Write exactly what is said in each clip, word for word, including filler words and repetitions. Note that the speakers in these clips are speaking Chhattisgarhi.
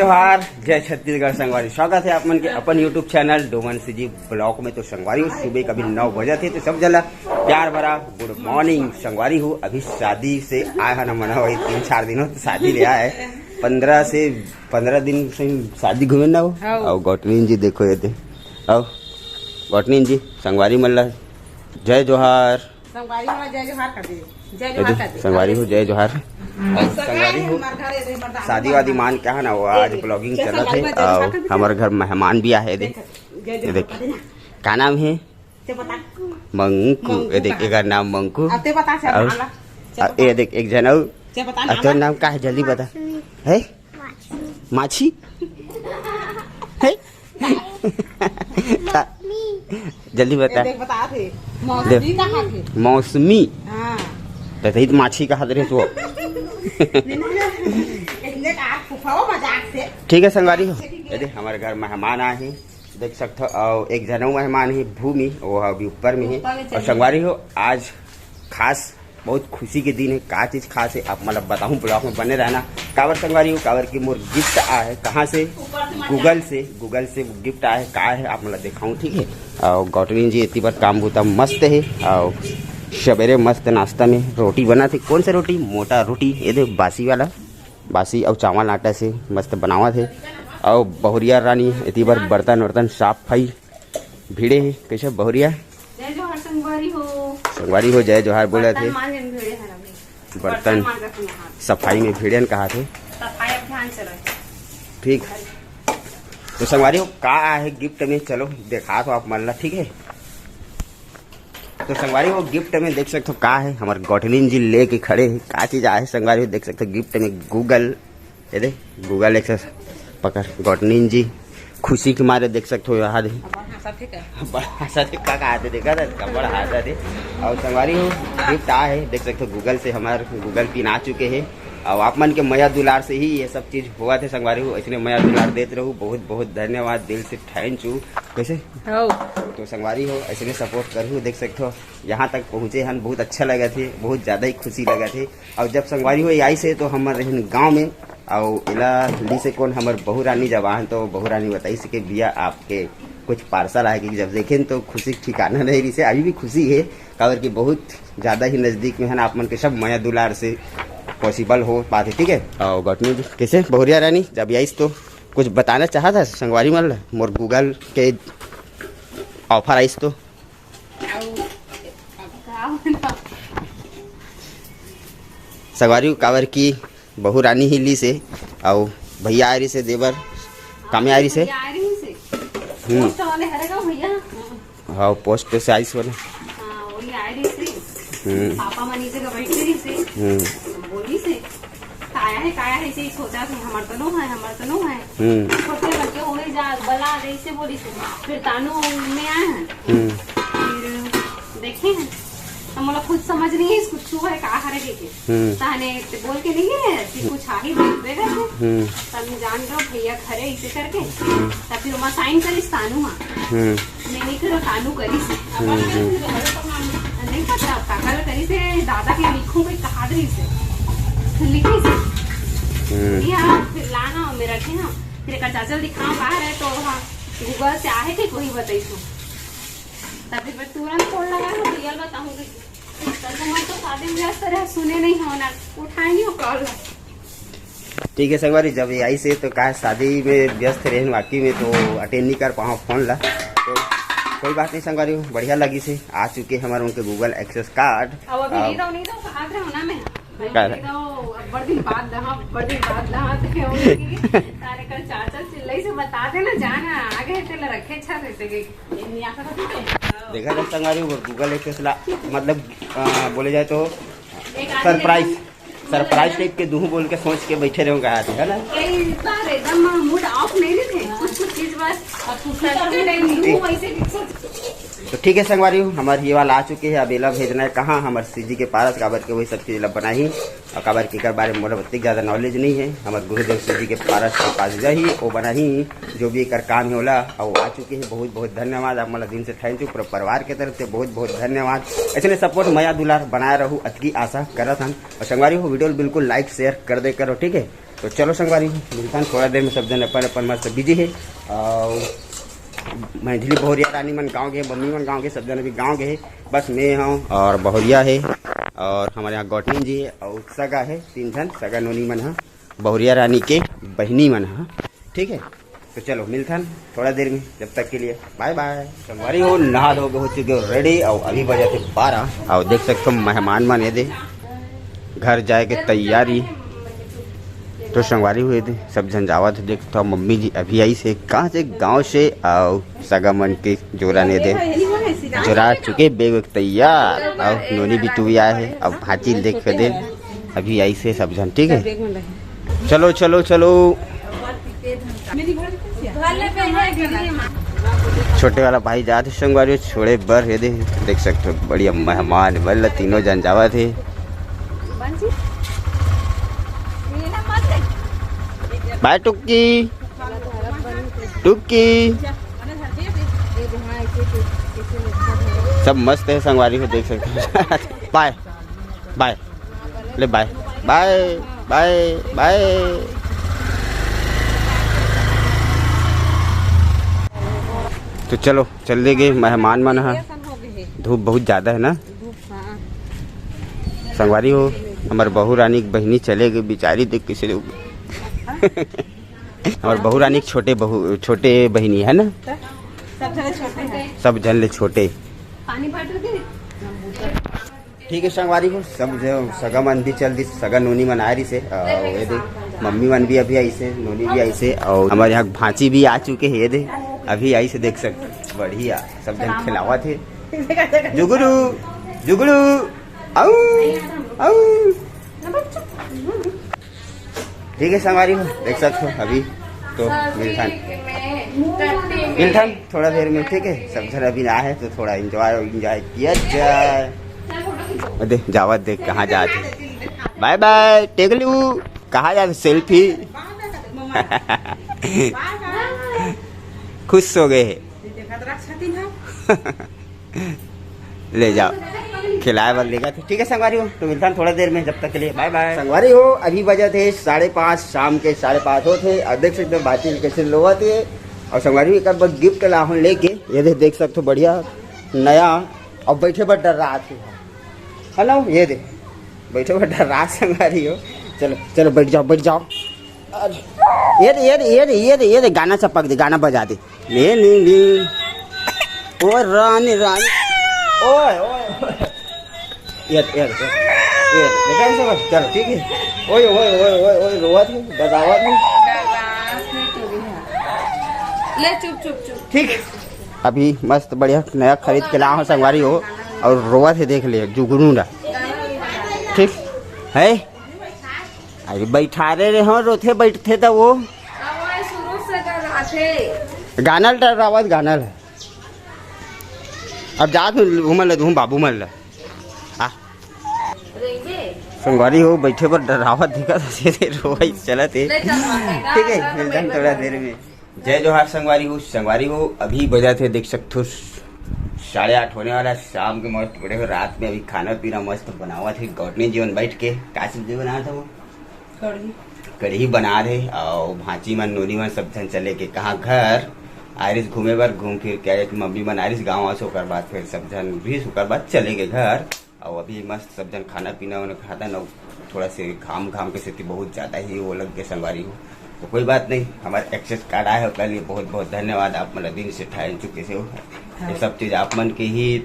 जोहार, जय छत्तीसगढ़ संगवारी, स्वागत है आप मन के अपन YouTube channel Doman CG blog में। तो संगवारी हो, सुबह कभी नौ बजे थे, तो सब जला प्यार भरा गुड मॉर्निंग संगवारी हो। अभी शादी से आए हैं ना, मना वही तीन चार दिन हो तो शादी ले आए, पंद्रह से पंद्रह दिन से शादी घूमे ना हो। हाँ। और गौटलीन जी देखो ये दे, आओ गौटलीन जी संगवारी मल्ला जय जोहार। संगवारी हो जय जोहार कर दे। जय जोहार कर दे। संगवारी हो जय जोहार। और संगवारी हो शादी वादी मान क्या है ना, वो आज ब्लॉगिंग चलत है और हमारे घर मेहमान भी आए दे। ये देख, का नाम है? मंकू। ये देख, एकर नाम मंकू। और ये देख एक जन और। तोर नाम का है, जल्दी बता। है माछी है। जल्दी बता। देख, बता थे। मौसमी कहा थे। मौसमी। हाँ। तो तही तो माछी कहा थे तू। ठीक है संगवारी हो, ये देख हमारे घर मेहमान आए हैं, देख सकते हो। और एक जनऊ मेहमान है भूमि, वो अभी ऊपर में है। और संगवारी हो, आज खास बहुत खुशी के दिन है। का चीज खास है आप मतलब बताऊँ, ब्लॉग में बने रहना। काबर संगवारी हो, काबर की मोर गिफ्ट आ है। कहाँ से? गूगल से। गूगल से गिफ्ट आ है। का है आप मतलब दिखाऊँ, ठीक है। और गौटलीन जी इतनी बार काम बूता मस्त है। और सवेरे मस्त नाश्ता में रोटी बना थे। कौन सा रोटी? मोटा रोटी, ये दे बासी वाला, बासी और चावल आटा से मस्त बनावा थे। और बहुरिया रानी इतनी बार बर्तन वर्तन साफ भाई भिड़े है। कैसे बहुरिया? जय जोहार संगवारी हो। संगवारी हो, जय जोहार बोला थे। बर्तन सफाई में भिड़न कहा थे। सफाई अभियान चला। ठीक। तो संगवारी हो, का आहे गिफ्ट में, चलो देखा तो आप मन ला, ठीक है। तो संगवारी हो, गिफ्ट में देख सकते हो का है, हमारे गौटलीन जी लेके खड़े हैं। का चीज आहे संगवारी हो, देख सकते हो गिफ्ट में गूगल। ये दे गूगल एक्सेस पकड़। गौटलीन जी खुशी के मारे देख सकते हो यहाँ दे। बड़ा हंसा थे का? बड़ा हंसा थे का, का आते देखा था, का बड़ा हंसा थे। और संगवारी हो, गिफ्ट आ है, देख सकते हो गूगल से हमारे गूगल पिन आ चुके हैं। और आप मन के मया दुलार से ही ये सब चीज हुआ थे संगवारी हो, इसलिए मया दुलार देते रहू। बहुत बहुत धन्यवाद, दिल से थैंक यू। कैसे? तो संगवारी हो, ऐसे सपोर्ट करू, देख सकते हो यहाँ तक पहुँचे हन, बहुत अच्छा लगा थे, बहुत ज्यादा ही खुशी लगा थे। और जब संगवारी हो आई से तो हमर रहन गाँव में, और एला ली से कौन हमर बहू रानी जब आहन तो बहू रानी बताई से कि भैया आपके कुछ पार्सल आए, कि जब देखें तो खुशी के ठिकाना नहीं रही से, अभी भी खुशी है। काबर कि बहुत ज्यादा ही नजदीक में है ना, आप मन के सब मया दुलार से पॉसिबल हो पाते, ठीक है। और गौटलीन जी कैसे बहुरिया रानी जब आइस तो कुछ बताना चाहत है संगवारी मन ला, मोर गूगल के ऑफर आइस तो। संगवारी काबर की बहू रानी ही ली से, अउ भैया आ रही से, देवर कामे आ रही से। भैया आ रही से। हम्म। पोस्ट वाले हरे का भैया? हाँ, पोस्ट से आइस वाले। हाँ, वही आ रही से। हम्म। पापा मनी जगह बैठ रही से। हम्म। बोली से, "काया है, काया है?" ऐसे ही सोचा से, "हमर तो नो है, हमर तो नो है।" हम्म। छोटे बच्चे होए जा, बला दे से बोली से। फिर तानू में आए हैं। हम्म। फिर देखे हैं, तो मोला खुद समझ नहीं है, कुछ है का हरे के। हम्म। ताने ते बोल के नहीं है कि कुछ आ ही देख देगा तो। हम्म। तब जान दो भैया खरे इसे करके। हम्म। तब फिर वहाँ साइन करिस तानू हाँ। हम्म। मैं नहीं करो, तानू करिस। हम्म, हम्म। नहीं पता अब काका ला करिस है, दादा के लिखूं कोई कहा दे इसे। लिखिस। हम्म। ये हाँ, फिर लाना और मेरा रखे हाँ। फिर एक चाचा दिखाओ बाहर है तो हाँ, गूगल से आहे थे कोई बताई तो। तभी मैं तुरंत फोन लगा हूँ, रियल बताऊँ कि कल तो मैं तो शादी में व्यस्त रहे, सुने नहीं हो ना, उठाए नहीं हो कॉल। ठीक है संगवारी, जब ये आई से तो का शादी में व्यस्त रहन वाकई में तो अटेंड नहीं कर पाओ फोन ला। तो कोई बात नहीं संगवारी, बढ़िया लगी से आ चुके हमारे उनके गूगल एक्सेस कार्ड। अब अभी अब नहीं दो, नहीं दो, कहा रहे हो ना मैं। का नहीं दो, अब बड़ दिन बाद दहा, बड़ दिन बाद दहा, तो क्या होगी? तारे कल चार चार चिल्लाई से बता देना, जाना, आ गए तेला रखे अच्छा से, से गई। ये नहीं आ सकता, ठीक है? देखा था संगवारी, वो गूगल एक्सेस ला, मतलब, अ, बोले जाए तो एक आदमी सरप्राइज। एकदम सरप्राइज टाइप के दूहूं बोल के सोच के बैठे रहो कहा थे, है ना? कई बार एकदम मूड ऑफ नहीं रहते, कुछ कुछ चीज बस और तू करते नहीं, यूं वैसे भी सोच। तो ठीक है संगवारी, हमारे ये वाला आ चुके हैं। अब एला भेजना है कहाँ? हमारे सीजी के पारस, काबर के वही सब चीज ला बनाही। और काबर के एकर बारे में मोला ओतनी ज्यादा नॉलेज नहीं है। हमारे गुरुदेव सीजी के पारस के पास जाही, वो बनाही जो भी एकर काम है ओला। और आ चुके हैं, बहुत बहुत धन्यवाद आप मोला दिन से थैंक यू, पूरा परिवार के तरफ से बहुत बहुत धन्यवाद। ऐसे सपोर्ट मया दुलार बनाए रहू, अतकी आशा करत हन। और संगवारी हो, वीडियो बिल्कुल लाइक शेयर कर दे करो, ठीक है। तो चलो संगवारी, मिलथन थोड़ा देर में। सब झन अपन अपन मस्त बिजी हे। और मैथिली बहुरिया रानी मन गाँव गे, मम्मी मन गाँव गे, सब झन अभी गाँव गे हे। बस मैं हूँ और बहुरिया हे और हमर यहाँ गौटनी जी हे और सगा हे, तीन झन सगा नोनी मन ह, बहुरिया रानी के बहिनी मन ह। ठीक है, तो चलो मिलथन थोड़ा देर में, जब तक के लिए बाय बाय। संगवारी हो, नहा धो के हो चुके हो रेडी, और अभी बजे थे बारह। और देख सकते हो मेहमान मन ये दे घर जाए के तैयारी। तो संगवारी हो ये दे सब झन जावत हो, देख तो मम्मी जी अभी आइस हे कहाँ से, गाँव से, और सगा मन के जोरा ने दे जोरा चुके, बैग वैग तैयार, और नोनी बिटू भी आए हे। अब भांची ल देख के दे अभी आइस हे सब झन। ठीक है, चलो चलो चलो। छोटे वाला भाई जात हे संगवारी छोड़े बर, ये दे देख सकते हो बढ़िया मेहमान बल्ला तीनों जन जावत हे। बाय टुक्की, टुक्की। सब मस्त है संगवारी हो, देख सकते हो। बाय बाय। ले बाय बाय बाय बाय। तो चलो चल दे गे मेहमान मन ह। धूप बहुत ज्यादा है ना संगवारी हो। हमर बहू रानी के बहिनी चले गे बिचारी, देख कैसे लोग। हमर बहू रानी के छोटे बहू, छोटे बहिनी है ना, सब झन ले छोटे। ठीक है संगवारी हो, सब जो सगा मन भी चल दिस, सगा नोनी मन आए रहिसे, अउ ये दे मम्मी मन भी अभी आइसे, नोनी भी आइसे, अउ हमर यहाँ भांची भी आ चुके हैं, ये दे अभी आइसे, देख सकते बढ़िया सब झन खिलावत हे। जुगुरू, जुगुरू, आऊ, आऊ। ठीक है संगवारी हो, देख सकते हो अभी तो मिलथन, मिलथन थोड़ा देर में। ठीक है, सब झन अभी ना है तो थोड़ा एंजॉय एंजॉय किया जाए। अरे जावत देख कहाँ जात हे। बाय बाय टेगलू। कहाँ जात हे? सेल्फी। खुश हो गए है। ले जाओ खिलाए बर लेगा। तो ठीक है संगवारी हो, तो मिलता हूँ थोड़ा देर में, जब तक के लिए बाय बाय। संगवारी हो, अभी बजत हे साढ़े पाँच, शाम के साढ़े पाँच होत हे। और देख सकते हो भांची कैसे लोवत हे। और संगवारी हो, एक बार गिफ्ट ला हूँ लेके, ये दे, देख सकते हो बढ़िया नया। और बैठे बर डर्रात हे, है ना, ये दे बैठे बर डर्रात संगवारी हो। चलो चलो बैठ जाओ, बैठ जाओ। अरे, ये दे, ये दे, ये दे, ये दे, ये दे, गाना चपक दे, गाना बजा दे। ले, ले, ले। ओ रानी, रानी। ओए, ओए, ओए। ये, ये, ये, ये, देखा है सब? चलो, ठीक है। ओए, ओए, ओए, ओए, ओए, रोवत है, डरावत है। ले, चुप, चुप, चुप। ठीक। अभी मस्त बढ़िया नया खरीद के ला हो संगवारी हो, और रोवत है, देख ले, जुगनू ना। ठीक है। अरे बैठारे रे हो, रोथे बैठथे त वो। अब वो शुरू से डराथे। गाना ल डरावत, गाना ल। अब जात हूँ घूमल ले, तू बाबू मन ल। आ। रेंगे। संगवारी हो, बैठे बर डरावत दिखत हे, से रोवई चलत हे। ले चल, माता, ठीक है, जा, मिलता हूँ थोड़ा देर में। जय जोहार संगवारी हो, संगवारी हो, अभी बजत हे, देख सकथो, साढ़े आठ होने वाला है, शाम के मस्त बड़े हो, रात में अभी खाना पीना मस्त बनावत हे, गौटनी जी मन बैठ के, का सब्जी बनावत हे वो? कढ़ी। कढ़ी बना रहे, और भांची मन, नोनी मन, सब झन चले के कहाँ घर, आइरिस घूमे बर, घूम फिर के आइरिस, मम्मी मन आइरिस गाँव से, ओकर बाद फिर सब झन भी ओकर बाद चले के घर। और अभी मस्त सब झन खाना पीना उन्हें खाता न, थोड़ा से घाम घाम के सेती बहुत ज्यादा ही वो लग गए संगवारी हो। तो कोई बात नहीं, हमारे एक्सेस कार्ड आए, ओकर लिए बहुत बहुत धन्यवाद, आप मन ला दिल से thank you कहे हो। हाँ। ये सब चीज आप मन के ही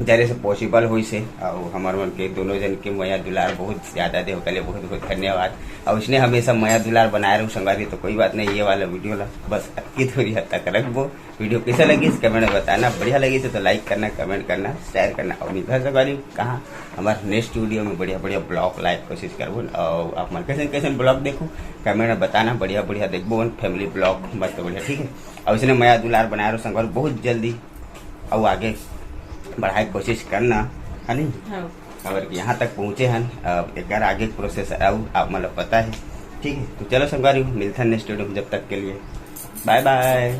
जरिए से पॉसिबल होइस हे, और हमर मन के दोनों जन के मया दुलार बहुत ज्यादा दे, ओकर लिए बहुत बहुत धन्यवाद। और इसने हमेशा मया दुलार बनाए रहू संगवारी, तो कोई बात नहीं, ये वाला वीडियो ला बस अतकी थोड़ी हद तक रखबो। वीडियो कैसा लगिस कमेंट में बताना, बढ़िया लगिस तो लाइक करना, कमेंट करना, शेयर करना, और मिलता है संगवारी कहाँ हमारे नेक्स्ट वीडियो में बढ़िया बढ़िया ब्लॉग लाइव कोशिश करबो। और आप मन कैसे कैसे ब्लॉग देखो कमेंट में बताना, बढ़िया बढ़िया देखबो फैमिली ब्लॉग मस्त बढ़िया, ठीक है। और इसने मया दुलार बनाए रहो संगवारी, बहुत जल्दी और आगे बढ़ाए के कोशिश करना, है नहीं? हाँ। और यहाँ तक पहुँचे हन, अब एक आगे प्रोसेस आऊ आप मतलब पता है, ठीक है। तो चलो संगवारी मिलता है नेक्स्ट वीडियो में, जब तक के लिए बाय बाय।